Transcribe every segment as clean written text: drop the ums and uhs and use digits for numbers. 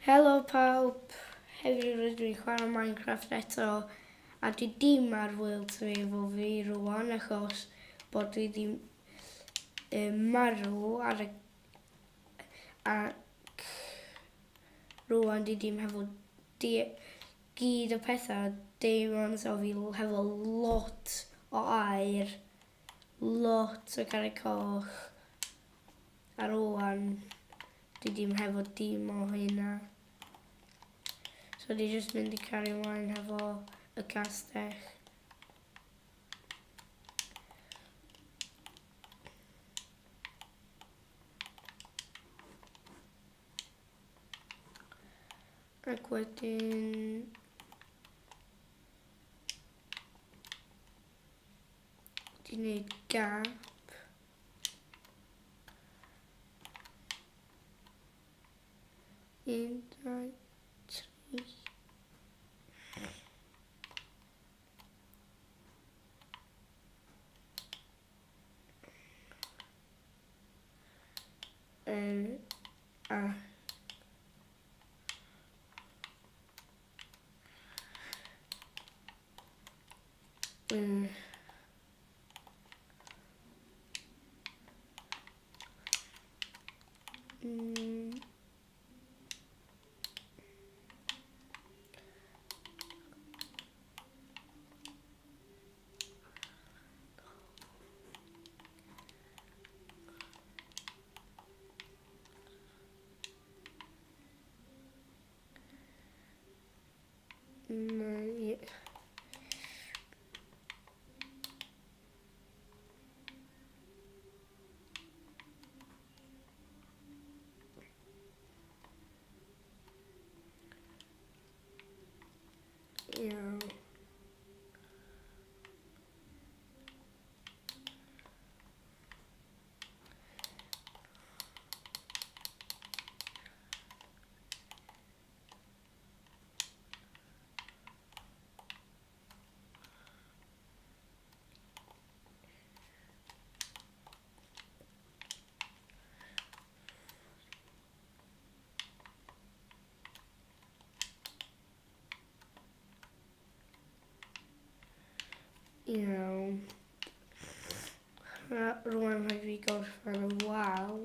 Helo pawb, heddiw rydw i'n chwarae Minecraft eto a dwi dim ar World Survival fi rwan achos bod dwi ddim marw ar y ac rwan dwi dim hefo di, gyd o pethau diamonds o fi hefo lot o air, lot o carreg coch. A rwan, dwi dim hefo dim o hynna. So dwi jyst mynd i cario ymlaen hefo y castell. Ac wedyn... Dwi'n gwneud gap. Un, dau, tri. A. Ie. Iawn. Iawn. Rwan rhaid fi gorffen y wal.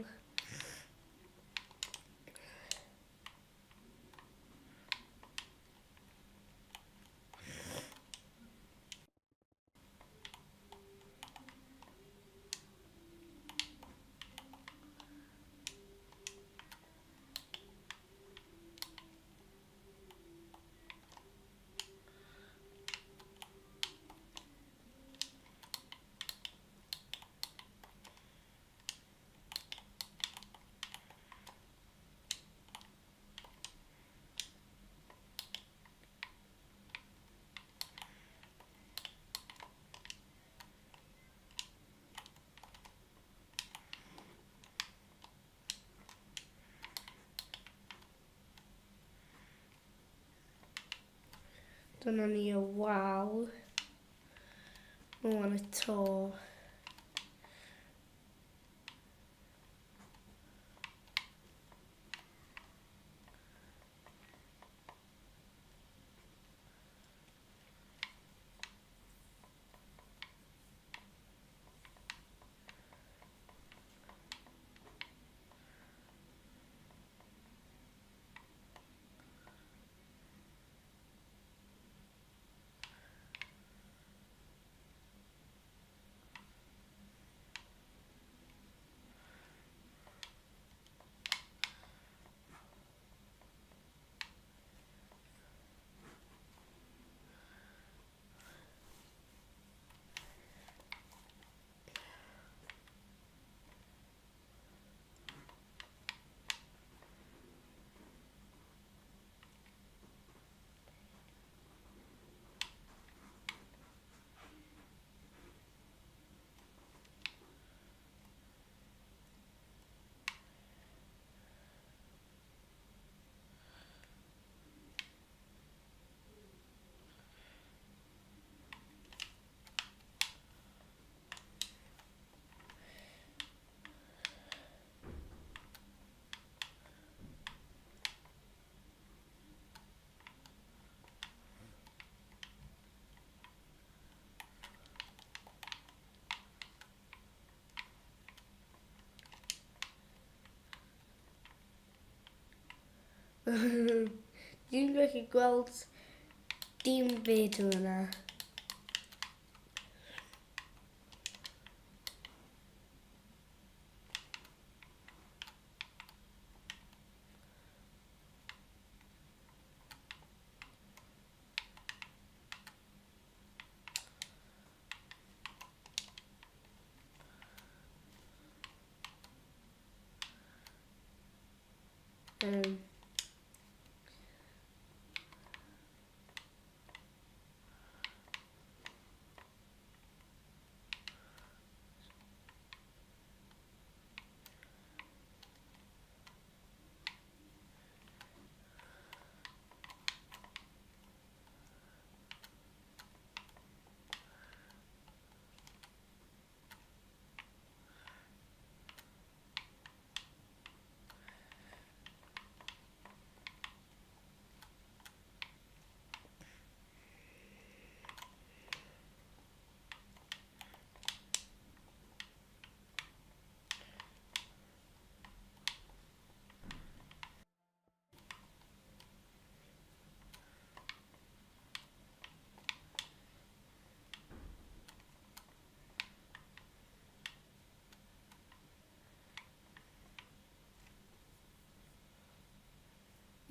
Dyna ni y wal. Rwan y to. Dwi'n gallu gweld dim byd yn yna.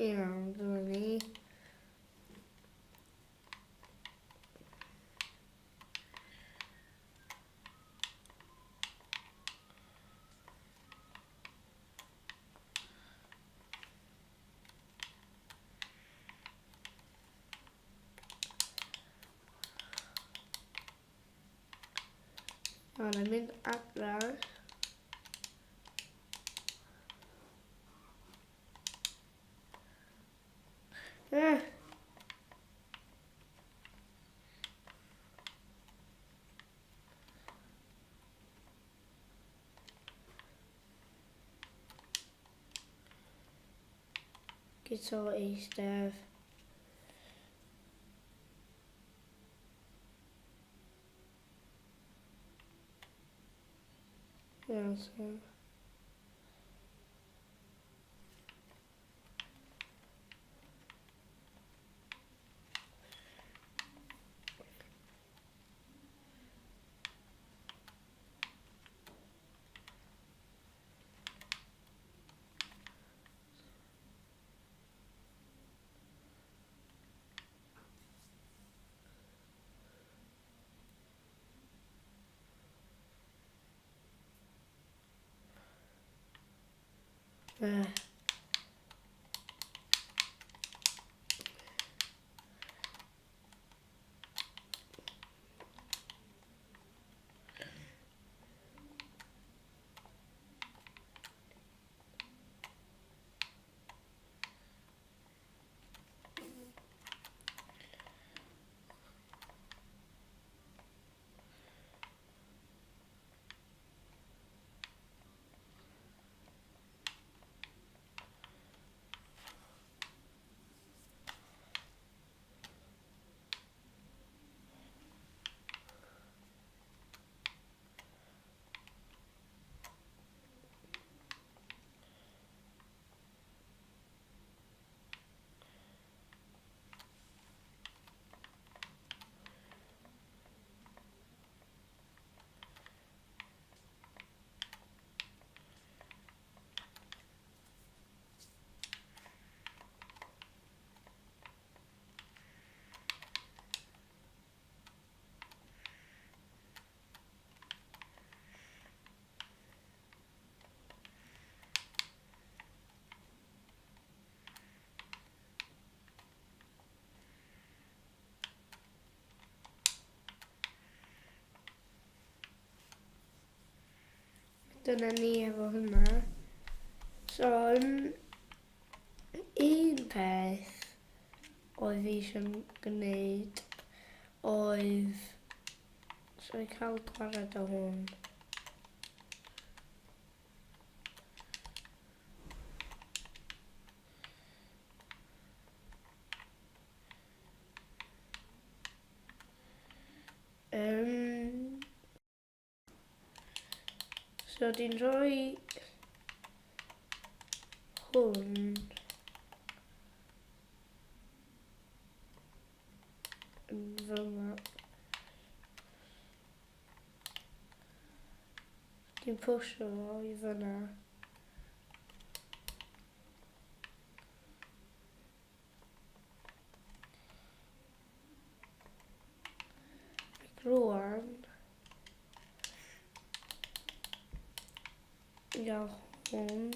Iawn, dyma ni. Ond yn mynd adra. Eh. Guitar eistedd. Iawn, so. Dyna ni efo hwnna. So, un peth oedd fi eisiau gwneud oedd... So, i cael gwared o hwn. So dwi'n rhoi hwn. Dwi'n pwysio fo i fyna. Ac rwan, i gael hwn.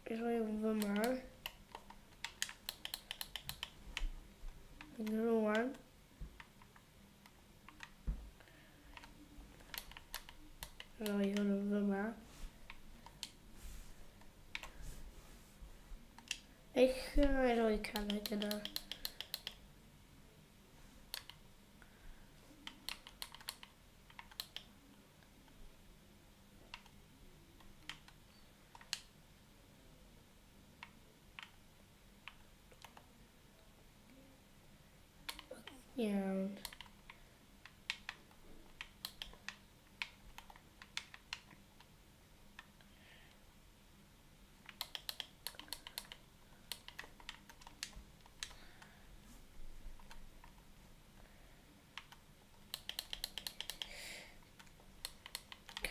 I rhoi hwn fyma. Ac rwan, Rhoi hwn yn fyma. Eich rhoi carreg yna. Iawn.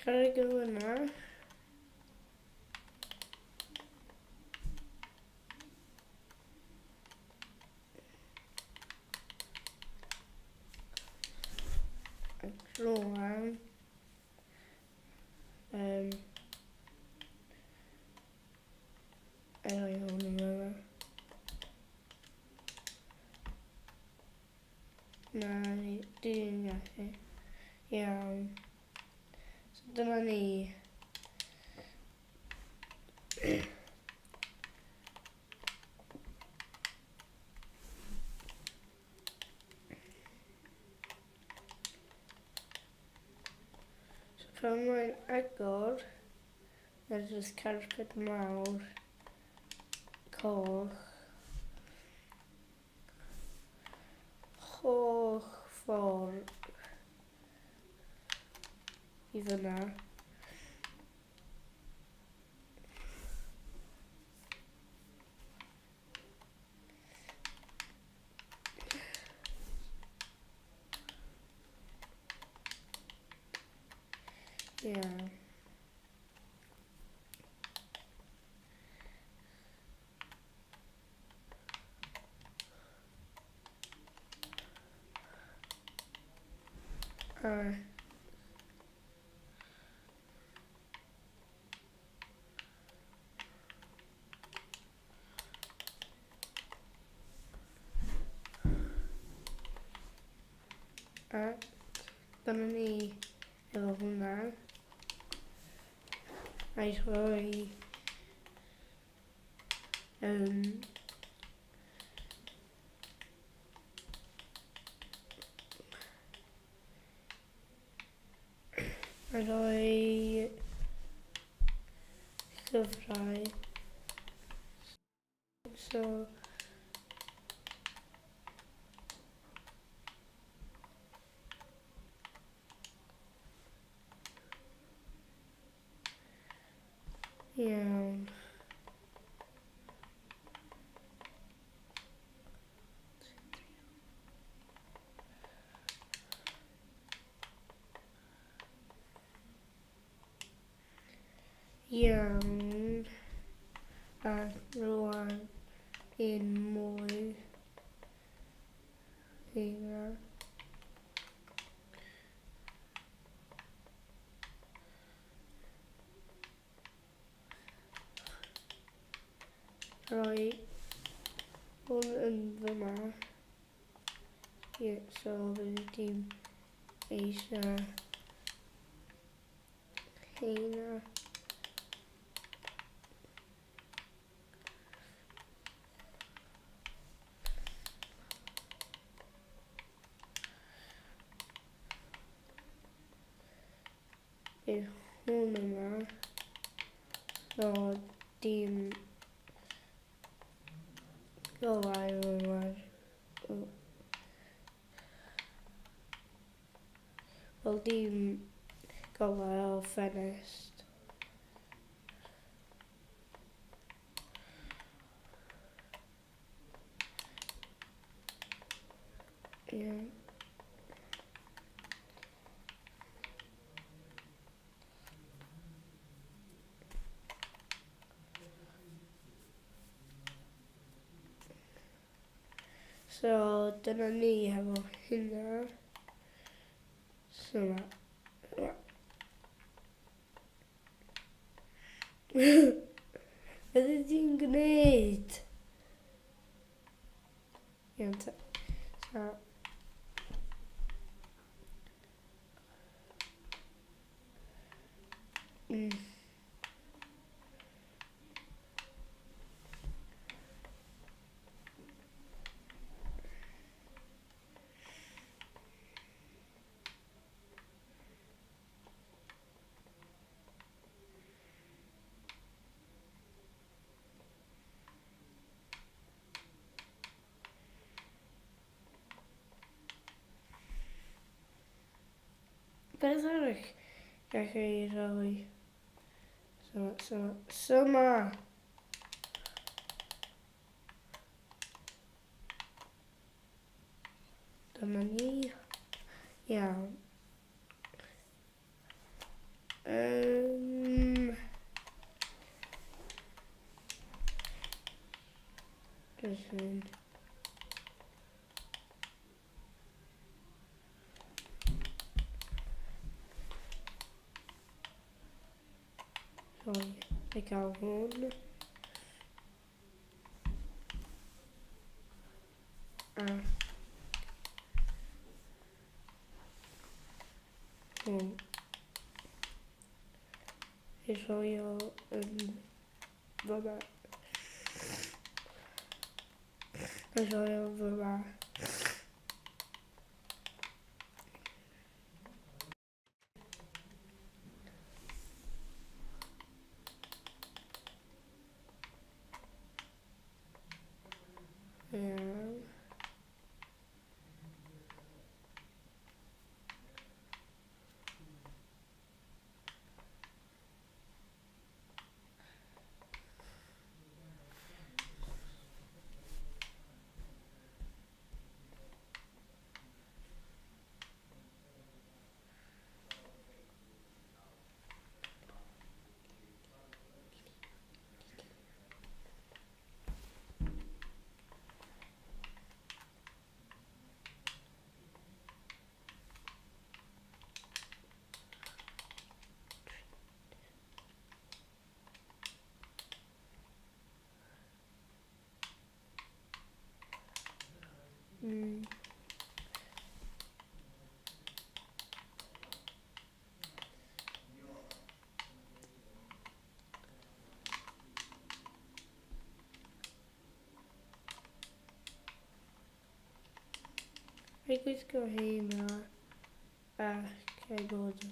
Carreg yw yna. Ac rwan, a rhoi hwn yn yma. Na, dwi'n gallu. Iawn. So dyna ni. So pan mae'n agor, mae'n just carpet mawr, coch, holl ffordd i fyna. Yeah. A dyna ni efo hwnna. A'i rhoi a rhoi llyfrau. So, iawn. Iawn. A rwan un mwy. Heina. Rhoi hwn yn fyma. Ie, so bydd dim eisiau heina. Bydd hwn yma. So dim golau yma. Wel dim golau o ffenest. Ie. So, dyna ni hefo hynna. So, ma... Beth ydy ti'n gwneud? Iawn ta. So. Beth arall gallai ei roi? So, so, so ma. Dyma ni. Iawn. Just yn... Sorry, I gael hwn. A hwn. I rhoi o yn fyma. I rhoi o fyma. Iawn. Rhaid gwisgo hyn a ac ei bod.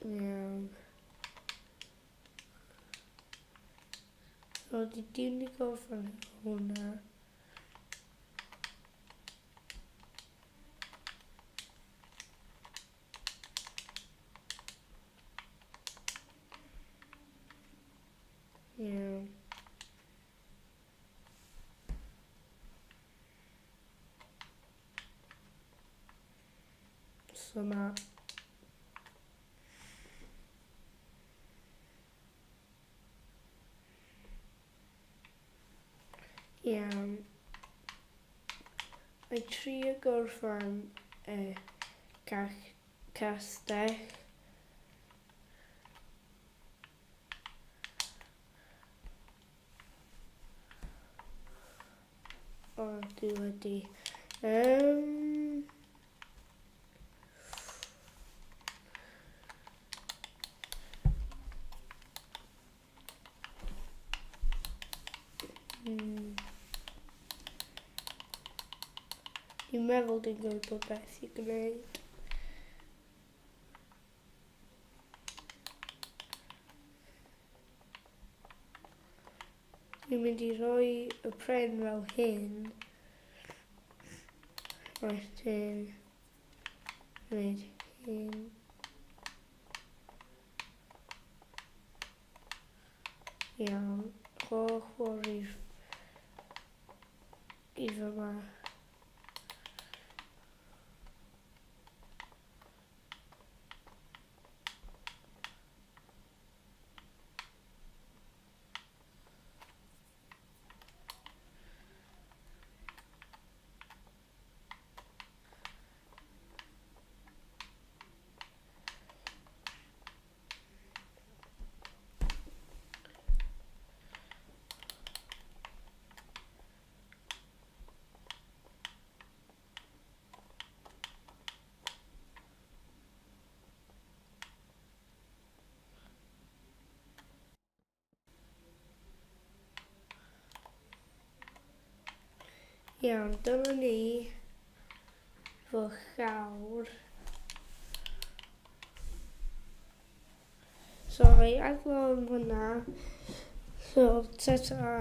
Iawn. So, di dim di gorffen hwnna. Iawn. So ma... Iawn. Mae trio gorffen y castell. O, dwi wedi... Dwi'n meddwl dwi'n gwybod beth i gwneud. Dwi'n mynd i rhoi y pren fel hyn. Wedyn, gwneud hyn. Iawn, rhowch fawr i, i fyma. Iawn, dyma ni fy llawr. So, i agor hwnna. So, ta-ta.